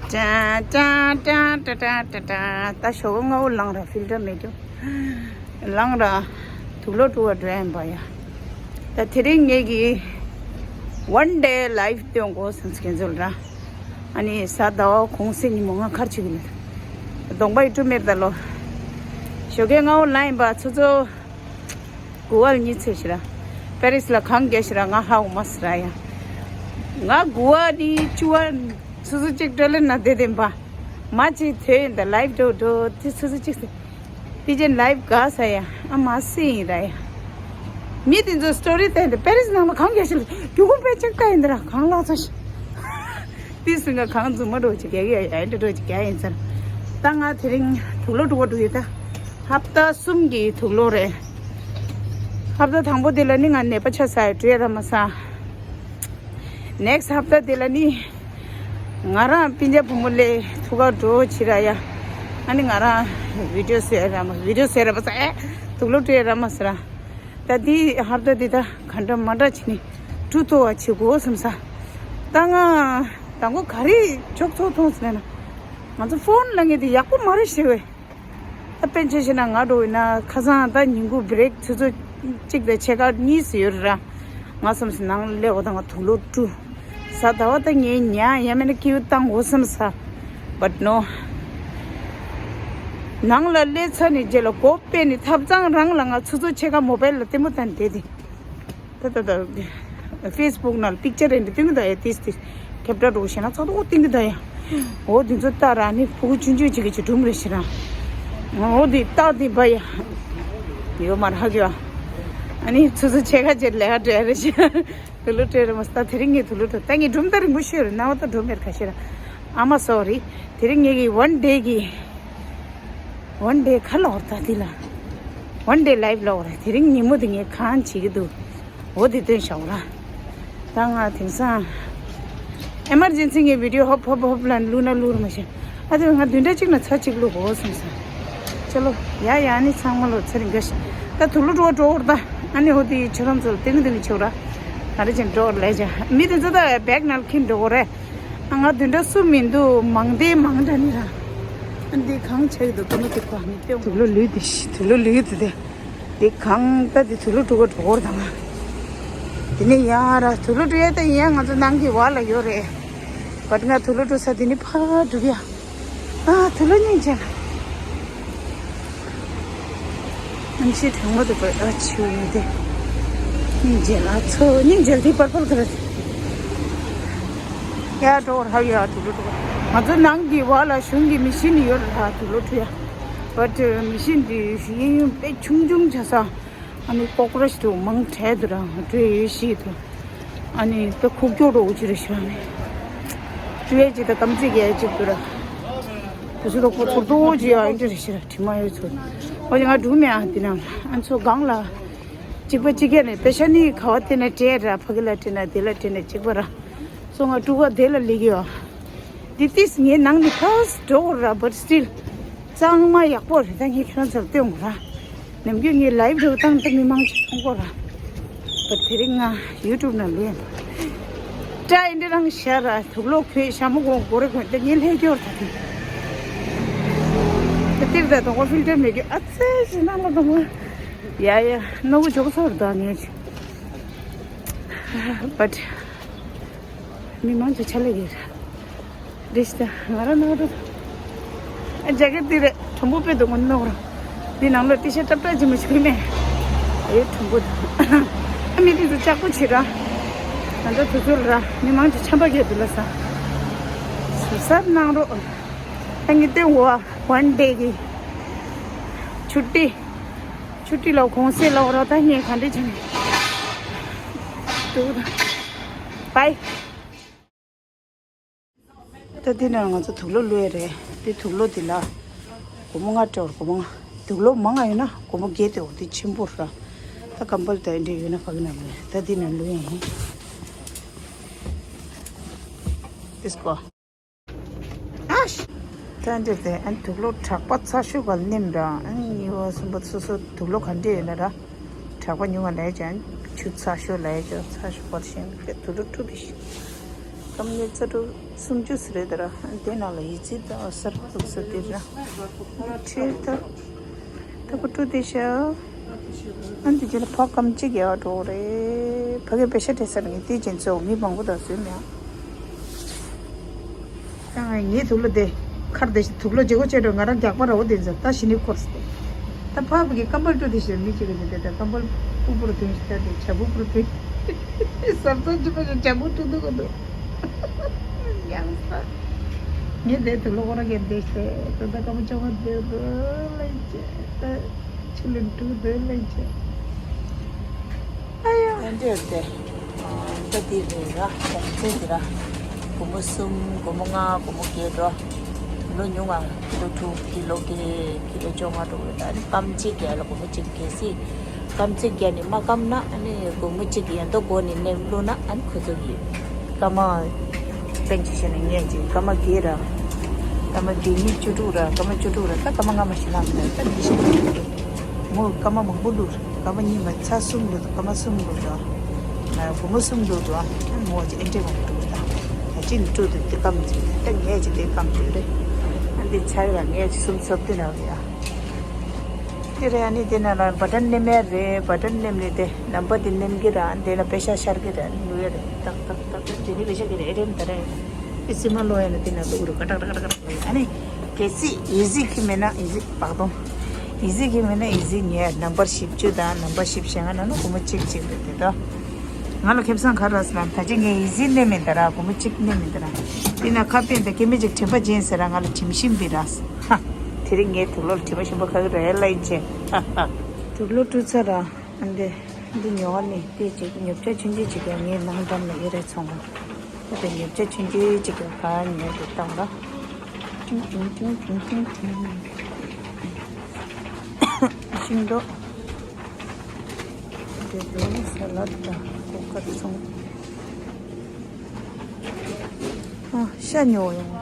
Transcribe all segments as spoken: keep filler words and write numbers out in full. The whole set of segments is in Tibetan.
ད་ཞོགས་པ་སྔ་པོ་ལངས་ར། ཕིལ་ཊར་མེད་རྒྱུ། ལངས་ར། དུག་ལོག་འཁྲུ་བ་འགྲོ་ཡིན་པ་ཡ། ད་དེ་རིང་ངེད་ཀྱི་ཝན་ཌེ་ལའིབ་སྟོན་དགོས་བསམ་སྐྱེ་ཚུལ་ར། ཨ་ནི་གཟའ་ཟླ་བ་གུང་སེང་ཉིན་མོ་ང་གར་ཆུ་གི་མེད། གདོང་པ་ཡི་ཀྲུ་མེར་ད་ལོ། ཞོགས་ཀས་སྔ་པོ་ལངས་ཡིན་པ་ཚོ་ཚོ། དགུ་པ་ལ་གཉིད་སད་ཤི་ར། པེ་རིས་ལ་གངས་རྒྱག་ཤི་ར། ང་ཧ་གོ་མ་སི་ར་ཡ། ང་དགུ་པ་ནི་བཅུ་པ་ཆུ་ཚོད་གཅིག་ཀྲོ་ལེ་ན་བསྡད་དེ་འབའ། མ་ཅིག་ཐོས་ཡིན་ད་ལའིབ་འགྲོ་འགྲོ་དེ་ཆུ་ཚོད་གཅིག་ཟེར། དེ་ཅན་ལའིབ་དགའ་ས་ཡ། ཨ་མ་སི་ཡིན་ར་ཡ། མི་དེ་ཚོ་སི་ཊོ་རི་བསྟན་ཏེ་པེ་རིས་ནང་ལ་གངས་རྒྱག་ཤི་ར། རྒྱུ་ཁུངས་དཔེ་གཅིག་ལྟ་ཡིན་ད་ར། གངས་ལག་ཚོ་ཤི། དེ་སུ་ང་གངས་རྫུན་མ་འགྲོ་ཅིག་རྒྱག་ཡ་ཡ་འདྲ་འགྲོ་ཅིག་རྒྱག་ཡིན་ཟེར། ད་ང་དེ་རིང་དུག་ལོག་འཁྲུ་བ་འགྲོ་ཡོད་ད། ཧབ་ཏ་གསུམ་གྱི་དུག་ལོག་རེད། ཧབ་ཏ་དང་པོ་དེ་ལ་ནི་ང་ནད་པ་ཆགས་ཚར་ཡོད། འགྲོ་ཡ་ར་མ་ས། ནེག་སི་ཊི་ཧབ་ཏ་དེ་ལ་ནི་ང་རང་སྤུན་ཀྱག་བུ་མོ་ལས་ཐུག་ག་འགྲོ་བྱེད་ར་ཡ། ཨ་ནི་ང་རང་བི་ཌི་ཡོ་བཟོ་ཡ་ར་མ། བི་ཌི་ཡོ་བཟོ་ཡ་ར་མ་ས། ཨེ། དུག་ལོག་འཁྲུ་ཡ་ར་མ་ས་ར། ད་དེ་ཧབ་ཏ་དེ་ད་ག་འདྲ་མ་འདྲ་བྱེད་ནི་འཁྲུ་ཐུབ་པ་བྱེད་དགོས་བསམ་ས། ད་ང་དང་པོ་ག་རེ་ཆོག་ཆོག་མཐོང་ཟེར་ན། ང་ཚོ་ཕོན་ལ་ངེས་དེ་ཡག་པོ་མ་རེད་ཟེར་བས། ད་དཔེ་ཆ་བཞག་ན་ང་འགྲོ་ཡིན་ན་ཁ་སང་ད་ཉིན་གུང་བྷི་རེག་ཆུ་ཚོད་གཅིག་དང་ཕྱེད་ཀ་གཉིས་སུ་ཡོད་རེད་ར། ང་བསམ་སོང་ནང་ལ་སླེབས་པ་དང་ང་དུག་ལོག་འཁྲུ། གཟའ་ཟླ་བ་ད་ངས་ཉལ་ཡང་མིན་ན་ཀིའུ་བཏང་དགོས་བསམ་ས། བཊ་ནོ། ནང་ལ་སླེབས་ཚར་ནས་རྗེས་ལ་སྒོ་ཕྱེ་ནས་ཐབ་ཚང་རང་ལ་ང་ཆུ་ཚོད་ཕྱེད་ཀ་མོ་བེལ་ལ་ལྟད་མོ་བལྟས་བསྡད་དེ། ད་ད་ད། ཕེ་སི་བུག་ནང་པིག་ཅར་རེ་འདྲ་སྟོན་གྱི་ད་ཡ། ཏིས་ཏིས་ཁེབ་ཏྲ་འགྲོ་ཤེ་ན་ཚོགས་འདུ་སྟོན་གྱི་ད་ཡ། འོ་དེ་ཚོ་ལྟ་ར་ནི་ཕྲུ་གུ་ཆུང་ཆུང་ཅིག་གི་ཅིག་སྒྲུང་རེ་ཤི་ར། འོ་དེ་ལྟ་དེ་བ་ཡ། ཡོད་མ་ར་ཧ་གི་བ། ཨ་ནི་ཆུ་ཚོད་ཕྱེད་ཀ་ཅིག་ལས་ཀ་འགྲོ་ཡ་རེ་ཤི། དུག་ལོག་འཁྲུ་ར་མ་ས། ད་དེ་རིང་ངས་དུག་ལོག་འཁྲུ། ད་ངས་སྒྲུང་ད་རིང་པོ་ཤོད་རེད། རྣ་བ་ད་འགྲོ་མེད་ཁ་ཤི་ར། ཨ་མ་སོ་རི། དེ་རིང་ངེད་ཀྱི་ཝན་ཌེ་གི་ཝན་ཌེ་ག་ལ་འོར་ད་དེ་ལ། ཝན་ཌེ་ལའིབ་ལ་འོར། དེ་རིང་ཉིན་མོ་དེ་ངས་གང་བྱེད་ཀྱི་འདུག་འོ་དེ་སྟོན་བཞག་ར། ད་ང་དེང་སང་ཨེ་མར་ཇེན་སི་ངས་བི་ཌི་ཡོ་ཧོབ་ཧོབ་ཧོབ་ལ་བླུགས་ན་བླུགས་ར་མ་ཤེས། ཨ་དེ་ང་བདུན་ཕྲག་གཅིག་ན་ཚར་གཅིག་བླུགས་དགོས་བསམ་སོང་། ཅོ་ལོ། ཡ་ཡ་ནི་ཚང་མ་ལོ་ཚེ་རིང་དགའ་ཤི། ད་དུག་ལོག་འཁྲུ་བ་འགྲོ་འོར་ད། ཨ་ནི་འོ་དེ་ཁྱོད་རང་ཚོ་ལ་ཏིང་ཏིང་ཆེ་བ་ར། ད་རེ་ཅན་འགྲོ་འོར་ལས་བྱ། མི་དེ་ཚོ་ད་བེག་ནང་ཁྱེར་འགྲོ་དགོས་རེད། ང་བདུན་ཕྲག་གསུམ་མི་འདུག་མང་དེ་མང་འདྲ་ནི་ར། ཨ་འདི་གང་བྱས་འདུག་ཀུ་མ་དེ་གོ་ནི་ཏེ། དུག་ལོག་ལུས་དེ་ཤི། དུག་ལོག་ལུས་དེ་དེ། དེ་གང་ལྟ་དེ་དུག་ལོག་འཁྲུ་ག་འགྲོ་གོར་དང་། དེ་ནི་ཡ་ར་དུག་ལོག་འཁྲུ་ཡ་ད་ཡིན་ཡ་ང་ཚོ་ནང་གི་བ་ལ་ཡོད་རེད། བཊ་ང་དུག་ལོག་འཁྲུ་ས་དེ་ནི་ཕ་འགྲུབ་ཡ། ཨ་དུག་ལོག་སྙིང་རྗེ་ལ། ཨ་ཤི་གྲང་མོ་འདུག་པ། ཨ་ཆུ་ཡོད་དེ། སྙིང་རྗེ་ལ་ཚོ་སྙིང་རྗེ་དེ་པར་པར་ག་རེ། ཡ་འགྲོ་ར་ཡ་དུག་ལོག་འགྲོ། ང་ཚོ་ནང་གི་བ་ལ་གཞུང་གི་མི་ཤིན་ཡོད་ར་དུག་ལོག་འཁྲུ་ཡ། བཊ་མི་ཤིན་དེ་གཡས་གཡོན་དཔེ་ཆུང་ཆུང་ཆ་ས། ཨ་ནི་ཀོག་རོ་ཆི་དུ་མང་དྲགས་དུ་ར་འགྲོ་ཡོད་ཤི་དུ། ཨ་ནི་ད་ཁུག་ཀྱོག་འགྲོ་གི་རེད་ཤི་ར་ནི། ཏུ་ཡ་ཅི་ད་ཀམ་ཙི་གི་ཡ་ཅིག་ཏུ་ར། དུ་སུ་ད་ཁོ་ཚོར་དོ་ཅི་ཡ་ཨིན་ཏི་རེ་ཤི་ར་དྲི་མ་ཡོད་ཚོ། ཨོ་ཅི་ང་འགྲུལ་མེད་ཨ་དེ་ན་ཨ་ཚོ་གང་ལ། གཅིག་པ་གཅིག་རྐྱང་ནས་པེ་ཤ་ནི་ག་བ་དེ་ན་སྤྲད་ར་ཕ་གི་ལ་སྤྲད་ན་དེ་ལ་སྤྲད་ན་གཅིག་པ་ར། སོ་ང་ཀྲུ་ག་དེ་ལ་ལི་གི་ཡོ། འདི་ཏིས་ངའི་ནང་ནི་ཕར་སི་འགྲོ་ར་བཊ་སི་ཊིལ། གཙང་མ་ཡག་པོ་རེད། ད་ངས་ཁྱོད་རང་ཚོར་སྟོན་དགོས་ར། ནམ་རྒྱུན་ངས་ལའིབ་འགྲོ་བཏང་ད་མི་མང་ཆེ་མཐོང་གོ་ར། བཊ་དེ་རིང་ང་ཡུ་ཊུབ་ནང་ལུས་ཡིན། ཏྲ་ཨིན་དྲ་རང་ཤ་ར་དུག་ལོག་ཁོས་ཞྭ་མོ་གོང་གོ་རེ་གོན་ད་ངས་ལྷད་སྐྱོར་ད་དེ། ད་ཏིར་ད་དོང་གོ་ཕིལ་ཊར་མེད་རྒྱུ་ཨ་ཙེ་ཞེ་ན་ལོ་དང་མ། ཡ་ཡ་ནོ་བུ་ཇོག་ཚོར་ད་ངས། བཊ། མི་མང་ཆེ་ཆ་ལེ་གི་ར། རེད་ཤི་ད་ང་རང་ནང་རུ། ཨ་ཇེ་ཀེ་ཊི་འདི་རེད། གྲུང་པོ་དཔེ་འདུག་ངོ་ནོར། འདི་ནང་ལ་ཏི་ཤ་ཏྲབ་ཏྲབ་ཅིག་མ་ཞིག་མེད། ཨེ་གྲུང་པོ་འདུག་ཨ་མི་དེ་ཚོ་ལྕགས་པོ་བྱེད་ར། ང་ཚོ་དུས་ཚོད་ར་མི་མང་ཆེ་ཆམ་པ་བརྒྱབ་འདུག་ལ་ས། ཟུར་ཟ་གནང་རོགས། ཨ་ངའི་སྟོན་འོ་ཝན་ཌེ་གི་ཆུ་ཊི། ཆུ་ཊི་ལ་གུང་སེང་ལ་འོ་ར་ད་ངས་ག་འདྲ་བྱེད་ནས་འདུག་ད། བའི། ད་འདི་ནས་ང་ཚོ་དུག་ལོག་བླུགས་ཡ་རེད། འདི་དུག་ལོག་འདི་ལ་སྒོར་མོ་ལྔ་སྤྲད་པ་རེད། སྒོར་མོ་ལྔ། དུག་ལོག་མང་ང་ཡོད་ན་སྒོར་མོ་བརྒྱད་སྤྲད་པ་རེད། འདི་ཆེན་པོ་རེད། ད་ཀམ་པལ་དང་འདྲ་ཡོད་ན་ཕ་གི་ནང་ལ་ད་འདི་ནས་བླུགས་ཡ་ཡིན། This go. ཨ་ཤ། ད་འདིར་དེ་ཨན་དུག་ལོག་དྲེག་པ་ཚ་ཤོས་པ་ནེམ་ར། ཨན་གཉིས་པ་གསུམ་པ་སོ་སོ་དུག་ལོག་ག་འདྲ་ཡོད་ན་ར། དྲེག་པ་ཉུང་བ་ལས་ཀྱང་ཆུ་ཚ་ཤོས་ལས་ཀྱང་ཚ་ཤོས་པར་ཤེས་པའི་དུག་ལོག་འཁྲུ་དེ་ཤི། སྐམ་ནས་རྩ་དྲུག་སུམ་ཅུ་ཟེར་རེད་དེ་ར། དེ་ནང་ལ་ཡི་ཙི་དང་གསར་འདུག་ས་དེ་ར། ཁྲེལ་ད། ད་པ་ཀྲུ་དེ་ཤ། ཨ་འདི་རྗེས་ལ་ཕོག་སྐམ་གཅིག་ཡག་འགྲོ་རེད། ཕ་གི་པེ་ཤ་སྤྲད་ས་ལ་ངས་དེ་ཅན་ཚོ་མི་མང་པོ་དང་བཟོས་མེད། ད་ངས་དུག་ལོག་དེ་ཁར་དེ་དུག་ལོག་བརྗེ་སྒོ་བྱས་འགྲོ། ང་རང་རྒྱགས་པ་ར་བོ་དེ་ཚོ་ད་ཞི་ནི་ཁོར་སི་དེ། ད་ཕ་བུ་གི་སྐམ་པར་ཀྲུ་དེ་ཤ་མི་གཅིག་གི་དེ་ད་སྐམ་པར་ཕུར་བུ་རུ་ཐོན་ཞིག་ད་དེ་བྱ་བུ་ཕུར་ཐོན། ཟབ་ཟབ་ཅི་པ་ཞིག་བྱ་བུ་ཀྲུ་འདུག་ག་འདུག་ཡང་ས། ངས་དེ་དུག་ལོག་ཁོ་ར་གན་དེ་ཤ་ད་ད་སྐམ་པར་ཅོ་མ་དེ་རུ་ལེན་ཅེ་ད་ཆུ་ལེན་ཀྲུ་དེ་ལེན་ཅེ། ཨ་ཡ། དེ་འདྲས་ཏེ། ད་འདི་རེད་ར། གོང་ཚད་འདི་ར། སྒོར་མོ་གསུམ། སྒོར་མོ་ལྔ། སྒོར་མོ་བརྒྱད་འགྲོ། ལོ་ཉུང་ང་ཀི་ལོ་དྲུག་ཀི་ལོ་བརྒྱད། ཀི་ལོ་བཅོ་ལྔ་འགྲོ་གི་རེད། ཨ་ནི་སྐམ་གཅིག་རྒྱག་ལ་སྒོར་མོ་གཅིག་གལ་སྲིད་སྐམ་གཅིག་རྒྱག་ནས་མ་སྐམ་ན། ཨ་ནི་སྒོར་མོ་གཅིག་ཡན་ཏོ་སྒོ་ནས་ནེམ་བླུགས་ན། ཨ་ནི་ཁོ་ཚོ་གི་སྐར་མ། དཔེ་ཅིག་བཤད་ན་ངས་ཅིག་སྐར་མ་བརྒྱད་ར། སྐར་མ་བརྒྱད་གཉིས་བཅུ་དྲུག་ར། སྐར་མ་བཅུ་དྲུག་ར། ད་སྐར་མ་ལྔ་མ་ཞིག་ལངས་མི་འདུག་ད་འདི་བཤད་ན་ངས་མོ་སྐར་མ་མང་པོ་བླུགས། སྐར་མ་གཉིས་མ་ཚར་གསུམ་བླུགས། སྐར་མ་གསུམ་བླུགས་འགྲོ། སྒོར་མོ་གསུམ་བླུགས་འགྲོ། མོ་ཅིག་ཨེ་འདྲས་མང་པོ་བླུགས། ད་ད་ཅི་ནས་སྤྲོད་དུས་དེ་སྐམ་ཅིག་ད་ངས་ཅིག་དེ་སྐམ་དུས་རེད། ཨ་འདི་ཚར་ར་ངས་ཅིག་གསུམ་ཚོར་དུས་ན་རེད་ཡ། དེ་རེད། ཨ་ནི་དེ་ན་ལ་བ་ཊན་ནེམ་ཡ་རེད། བ་ཊན་ནེམ་ནི་དེ་ནམ་པ་དེ་ནེམ་གི་ར། དེ་ལ་པེ་ཤ་ཤར་གི་ར། ནུ་ཡ་རེད། ཏག་ཏག་ཏག་ཏག་དེ་ནི་པེ་ཤ་གི་རེད། ཨེ་རེད་ད་རེད། ཨི་སི་མ་ལོ་ཡ་ན་དེ་ན་ལུག་རུ་ཀ་ཀྲག་ཀྲག་ཀྲག་ཀྲག་ལ་ཡ། ཨ་ནི་གལ་སྲིད་ཨི་ཟི་གི་མེད་ན། ཨི་ཟི་བག་སྟོང་། ཨི་ཟི་གི་མེད་ན་ཨི་ཟི་ཉེ་ནམ་པར་བཞི་བཅུ་དང་ནམ་པར་བཞི་བཅུ་ཞེ་ལྔ་ན་ནི་སྒོར་མོ་གཅིག་གཅིག་རེད་དེ་ད། ང་ལ་ཁེ་བཟང་ག་རེ་རག་ཟེར་ན། ད་ཅི་ངས་ཨི་ཟི་ནེམ་མེད་ད་ར། སྒོར་མོ་གཅིག་ནེམ་མེད་ད་ར། དེ་ན་ཁ་དཔེ་འདི་སྐྱེ་མི་ཅིག་དྲན་པ་ཅན་ཟེར་ར། ང་ལ་དྲིམ་ཞིམ་པའི་ར། ཧ། དེ་རིང་ངའི་དུག་ལོག་ལ་དྲི་མ་ཞིམ་པོ་ཁ་གི་རེད་ལ་ཡིན་ཆེ། ཧ་ཧ། དུག་ལོག་བཀྲུས་ཚར་ར། ཨ་འདི་འདི་ཉོ་བ་ནི་དེ་ཅིག་ཉོ་ཆ་ཆུང་ཆུང་ཅིག་ཡང་ངའི་ནང་འགྲམ་ལ་ཡོད་རེད་ཚོང་ཁང་། དེ་ཉོ་ཆ་ཆུང་ཆུང་ཅིག་ཡང་ག་ཉོས་ཏེ་བཏང་ར། ཅུང་ཅུང་ཅུང་ཅུང་ཅུང་ཅུང་། ཤིང་ཏོག་འབྲས་བུ་ས་ལ་དང་གོ་ཀ་ཚོང་། ཨ་ཤ་ཉོ་ཡོང་།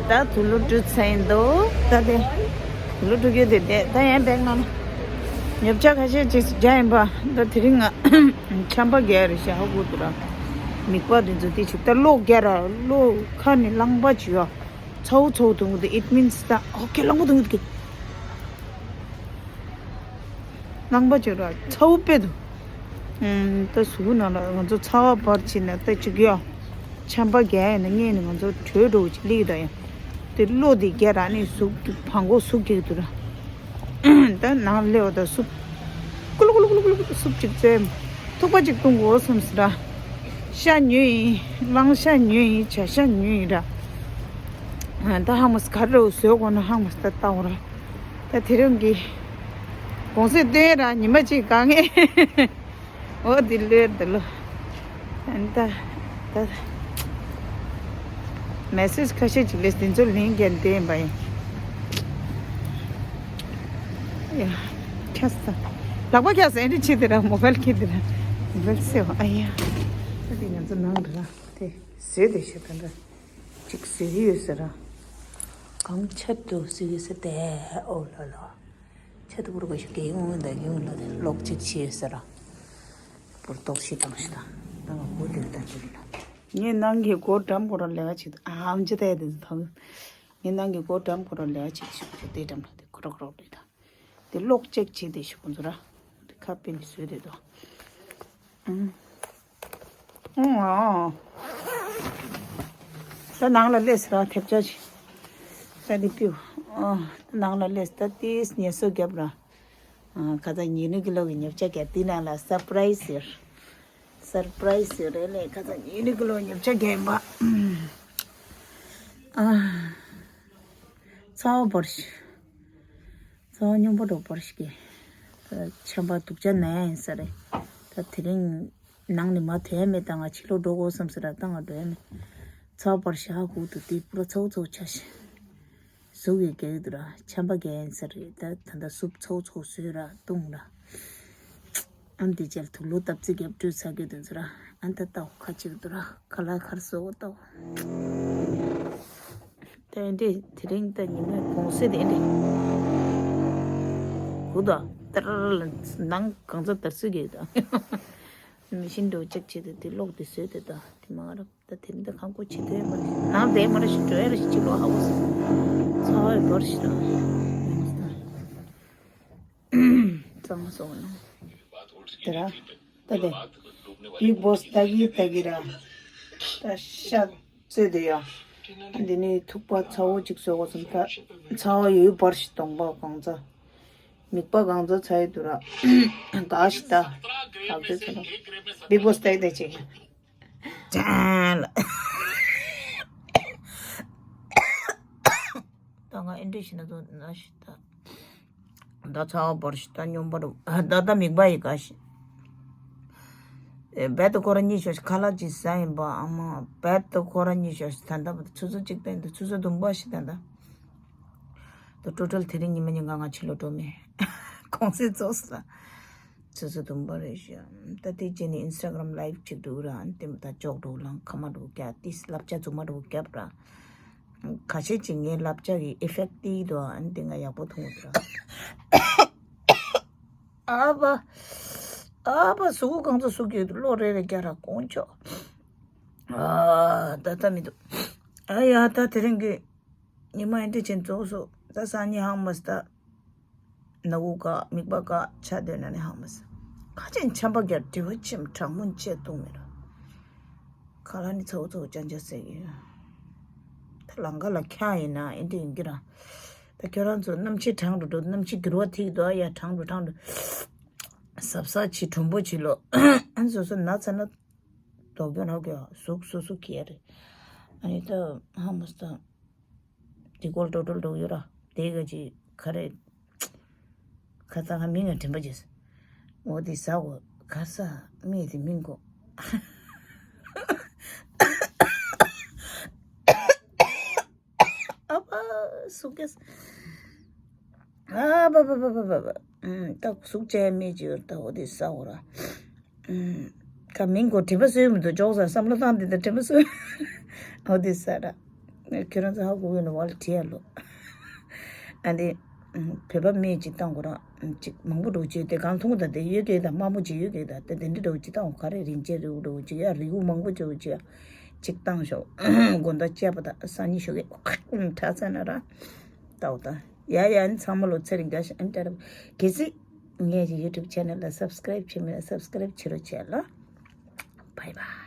ད་དུག་ལོག་བཀྲུས་ཚར་ཡིན་འདུག་ད་དེ་དུག་ལོག་བཀྲུ་རྒྱུ་དེ་བསྡད། ད་ཡང་བེག་ནང་ལ་ཉོ་ཆ་ཁ་ཤས་ཅིག་རྒྱག་ཡིན་པ། ད་དེ་རིང་ང་ཆམ་པ་རྒྱག་རེད་ཤག་ཧ་གོ་འདུག་ར། མིད་པ་དེ་ཚོ་དེ་ཅིག་ད་གློག་རྒྱག་ར། གློག་ཁ་ནས་རླངས་པ་ཅིག་ཡོད། ཚ་བོ་ཚ་བོ་གཏོང་གི་འདུག It means ད་ཨོ་ཁེ་རླངས་པ་གཏོང་གི་འདུག་རླངས་པ་ཅིག་ར་ཚ་བོ་དཔེ་འདུག་ཨུམ། ད་གཟུགས་པོ་ནང་ལ་ང་ཚོ་ཚ་བ་འབར་བྱས་ན་ད་ཅིག་ཡ། ཆམ་པ་རྒྱག་ཡིན་ན་སྔས་ནས་ང་ཚོ་དྲོད་འགྲོ་བ་ཅིག་སླེབས་ད་ཡ། དེ་གློག་དེ་རྒྱག་ར་ནས་གཟུགས་ཀྱི་བྲང་ཁོག་ཟུག་རྒྱག་གི་འདུག་ར། ད་ནང་སླེབས་པ་ད་སུབ། ཀུ་ལུ་ཀུ་ལུ་ཀུ་ལུ་ཀུ་ལུ་སུབ་ཅིག་བཙལ། ཐུག་པ་ཅིག་བཏུང་དགོས་བསམ་སི་ར། ཤ་ཉོས་ཡིན། གླང་ཤ་ཉོས་ཡིན། བྱ་ཤ་ཉོས་ཡིན་ར། ད་ཧ་མ་སི་ག་རེ་བཟོས་དགོས་ན་ཧ་མ་སི་ད་ལྟ་བ་ར། ད་དེ་རིང་གི་གོང་ཚད་སྟོན་ར་ཉི་མ་གཅིག་གང་ངེ། འོ་དེ་ལོས་དེ་ལོ། ཨན་ད། ད། མེ་སེཇ་ཁ་ཤས་ཅིག་སླེབས། དེ་ཚོ་ལན་རྒྱག་བསྡད་ཡིན་པ་ཡིན། ཡ། ཁྱ་ས། ལག་པ་ཁྱ་ས་ཨེ་འདྲ་བྱེད་དེ་ར། མོ་བལ་ཁྱེར་དེ་ར། མོ་བལ་སེ་བ་ཨ་ཡ། ད་དེ་ང་ཚོ་ནང་ར། དེ་བཟོས་དེ་ཤེས་དོན་ར། ཅིག་བཟོས་ཡོད་ཟེར་ར། གང་ཆེད་དུ་བཟོས་ཡོད་ཟེར་ཏེ། ཨོ་ལོ་ལོ། ཆེད་དུ་བུར་གོ་ཞིག་གི་ཡོང་ད་ཡོང་ད་ལོག་ཅིག་བྱས་ཟེར་ར། བུར་ཏོག་ཤི་དང་ཤི་དང་། ད་ང་བུ་དེར་ད་ཅིག་ལ། ངས་ནང་གི་སྒོ་འགྲམ་སྐོར་ལ་ལས་ཀ་བྱེད་དུ་ཨམ་ཅི་ད་ཡ་དེ་ཚོ་ཐང་། ངས་ནང་གི་སྒོ་འགྲམ་སྐོར་ལ་ལས་ཀ་བྱེད་ཤོག་ཅིག་དེ་འགྲམ་ལ་དེ་ཁོ་རོག་ཁོ་རོག་རེད་ད། དེ་གློག་ཅེག་བྱེད་དེ་ཤོག་ཁོ་ཚོ་ར། དེ་ཁ་པེ་ནི་བཟོས་དེ་དོ། ཨང་། ཨང་ཨང་། ད་ནང་ལ་སླེབས་ར་ཐེབས་ཆ་ཅིག་ད་དེ་པིའུ། ཨང་། ད་ནང་ལ་སླེབས། ད་ཏིས་ཉལ་སོ་རྒྱབ་ར། ཨང་། ཁ་ཚ་ཉི་ནུ་གི་ལོ་གི་ཉོ་ཆ་རྒྱག་དེ་ནང་ལ་སར་པ་རའི་སི་ཡོད། སར་པ་རའི་སི་ཡོད་རེད་ལེ། ཁ་ཚ་ཉི་ནུ་གི་ལོ་ཉོ་ཆ་རྒྱག་ཡིན་པ། ཨང་། ཚ་བ་འབར་ཞིག་ཚ་བ་སྙོམས་པོ་འགྲོ་འབར་ཞིག་གི་ད་ཆམ་པ་སྡུག་ཅག་ན་ཡ་ཡིན་ས་རེད། ད་དེ་རིང་ནང་ནས་མ་ཐོན་མེད། ད་ང་ཕྱི་ལོགས་འགྲོ་དགོས་བསམ་ཟེར་ར། ད་ང་འགྲོ་ཡ་མེད། ཚ་བ་འབར་ཞག་ཧ་གོ་འདུག་དེ་པུ་ར་ཚ་བོ་ཚ་བོ་ཆ་ཞིག་གཟུགས་ཡོད་རྒྱག་གི་འདུག་ར། ཆམ་པ་རྒྱག་ཡིན་ས་རེད། ད་ད་ལྟ་སུབ་ཚ་བོ་ཚ་བོ་བཟོས་ར་བཏུང་ར། ཨ་འདི་ཅལ་དུག་ལོག་བཏབ་རྩིས་རྒྱབ་སྤྲོད་ཚར་གི་འདུག་ཟེར་ར། ཨ་ད་ལྟ་ཁ་ཅིག་འདུག་ར། ཁ་ལག་ཁར་བཟོ་བོ་ལྟ་བུ། དེ་འདྲས་དེ་རིང་ད་ཉི་མའི་གུང་སེང་དེ་འདྲས། གུ་དང་ཏར་ལ་ནང་གང་ཚ་དར་སུ་གེ་དང་། མི་ཤིན་འགྲོ་ཅེག་བྱེད་དེ་དེ་ལོག་དེ་བཟོས་དེ་ད་དེ་མ་རབ་ད་དེ་འདི་ཁང་ཁོ་ཆེ་དེ་མ་རེད། ནང་དེ་མ་རེད་ཞིག་འགྲོ་ཡ་རེད་ཞིག་ཅིག་ལོ་ཧ་གོ་སོང་། ཚ་བའི་བར་ཞིག་ར། གཙང་མ་སོང་ནོ། དེ་ར། ད་དེ། བིག་བོ་སི་ལྟ་གི་ལྟ་གི་ར། ད་ཤ་བཙོས་དེ་ཡ། འདི་ནི་ཐུག་པ་ཚ་བོ་ཅིག་བཟོས་གོ་སོང་ད། ཚ་བ་ཡོད་བར་ཞིག་གདོང་པ་གང་ཚ། མིག་པ་གང་ཚ་ཚ་ཡི་དུ་ར། ག་ཞིག་ད། ག་བཙོས་ཚ་ལ། བིག་བོ་སི་ལྟ་གི་ལྟ་ཅིག་ཅན་ལ། ད་ང་ཨེ་འདྲ་ཞིག་ན་དུ་ན་ཞིག་ད། ད་ཚ་བ་བར་ཞིག་ད་སྙོམས་པར་ད་ད་མིག་པ་ཡི་ག་ཞིག་རྦད་དེ་ཁོ་ར་གཉིད་ཤོར་ཞིག་ཁ་ལག་ཅིག་ཟ་ཡིན་པ་ཨ་མ། རྦད་དེ་ཁོ་ར་གཉིད་ཤོར་ཞིག་ད་ལྟ་བར་དུ་ཆུ་ཚོད་གཅིག་སྟེང་དུ་ཆུ་ཚོད་བདུན་པ་ཞིག་ད་ལྟ། ད་ཊོ་ཊལ་དེ་རིང་ཉི་མ་ཉིན་གང་ང་ཕྱི་ལོགས་འགྲོ་མེད། གུང་སེང་རྫོགས་སོང་། ཆུ་ཚོད་བདུན་པ་རེད་ཤག་ད་དེ་རྗེས་ནས་ཨིན་སི་ཊ་གྷ་རམ་ལའིབ་ཅིག་འགྲོ་ར་ཨ་ནི་དེ་མ་ད་ཅོག་འགྲོ་ལང་ཁ་མ་འགྲོ་རྒྱ་ཏིས་བསླབ་བྱ་རྫུན་མ་འགྲོ་རྒྱབ་ར། ཁ་ཤས་ཅིག་ངའི་བསླབ་བྱ་གི་ཨི་ཕེག་ཏི་དོ་ཨ་ནི་དེ་ང་ཡག་པོ་མཐོང་གི་འདུག་ར། ཨ་ཕ། ཨ་ཕ་གཟུགས་པོ་གང་ཚ་ཟུག་གི་གློ་རེ་རེ་རྒྱ་ར་དཀོན་མཆོག་ཨ་ད་ད་མི་འདུག་ཨ་ཡ་ད་དེ་རིང་གི་ཉི་མ་ཨེ་འདྲ་ཅན་རྫོགས་སོང་། ད་སང་ཉིན་ཧང་མ་སི་ད། སྣ་བུག་བཀག་མིག་པ་བཀག་ཆ་འདོད་ན་ནི་ཧང་མ་སི། ཁ་ཆེན་ཆམ་པ་རྒྱབ་དྲི་བ་ཆེམ་གྲང་མོ་བཅད་གཏོང་མེད་ར། ཁ་ལ་ནི་ཚ་བོ་ཚ་བོ་ཅན་ཅན་ཟེར་གི་ཡོད། ད་ལང་ཀ་ལ་འཁྱག་ཡིན་ན་ཨེ་འདྲ་ཡིན་གི་ར། ད་ཁྱོད་རང་ཚོ་གནམ་གཤིས་གྲང་རུ་འགྲོ་གནམ་གཤིས་འགྱུར་བ་ཐིག་དོ་ཡ་གྲང་རུ་གྲང་རུ། གཟབ་གཟབ་བྱེད་གྲུང་པོ་བྱེད་ལོ། ཨ་ནི་སོ་སོ་ན་ཚ་ན། དོགས་པ་རོགས་ཀྱི་གཟུགས་སོ་སོ་གི་ཡ་རེད། ཨ་ནི་ད་ཧ་མ་སྟ། དེ་སྐོར་ཏོ་ཏོ་ཏོ་ཡོད་ར། དེ་ག་ཅི་ག་རེ། ཁ་ཚ་ཁ་མིང་ང་དྲན་པ་བྱེད། འོ་དེ་ཟ་འོ་ག་ས་མི་དེ་མིང་གོ། ཨ་ཕ་སུ་ཀེས། ཨ་ཕ་ཕ་ཕ་ཕ་ཕ་ཕ། ཨུམ། ད་སུག་ཅན་མེད་ཅིག་ཡོད་ད་འོ་དེ་ཟ་འོ་ར། ཨུམ། ཁ་མིང་གོ་དྲི་བ་སོས་མི་འདུག་ཅོག་ས་བསམ་བློ་བཏང་དེ་ད་དྲི་བ་སོས། འོ་དེ་ཟ་ར། ཁྱོད་རང་ཚོ་ཧ་གོ་གི་ཡོད་ན་བ་ལ་བྲིས་ཡ་ལོ། ཨ་འདི། བོད་པ་མེད་ཅིག་བཏང་གོ་ར། ཅིག་མང་པོ་འགྲོ་ཅིག་དེ་གང་མཐོང་ད་དེ་ཡོད་ཀྱི་ད་དམའ་མོ་ཅིག་ཡོད་ཀྱི་ད་དེ་དེ་འདྲི་འགྲོ་ཅིག་བཏང་ག་རེ་རིན་ཆེན་རིགས་འགྲོ་ཅིག་ཡ་རིགས་མང་པོ་འགྲོ་ཅིག་ཡ། ཅིག་བཏང་ཤོག་དགོང་དག་བཅད་པ་དང་སང་ཉིན་ཞོགས་ཀས་ཁྲག་ཚ་ན་ར། ལྟ་བ་དང་ཡ་ཡ་ཨ་ནི་ཚང་མ་ལོ་ཚེ་རིང་དགའ་ཞིག་ཨ་ནི་ལྟ་ར། གལ་སྲིད་ངའི་ཡུ་ཊུབ་ཆེ་ནལ་ལ་སབ་སི་ཀ་རེབ་བྱེད་མེད་ན་སབ་སི་ཀ་རེབ་བྱེད་རོགས་བྱས་ལ། བྷའི་བྷའི།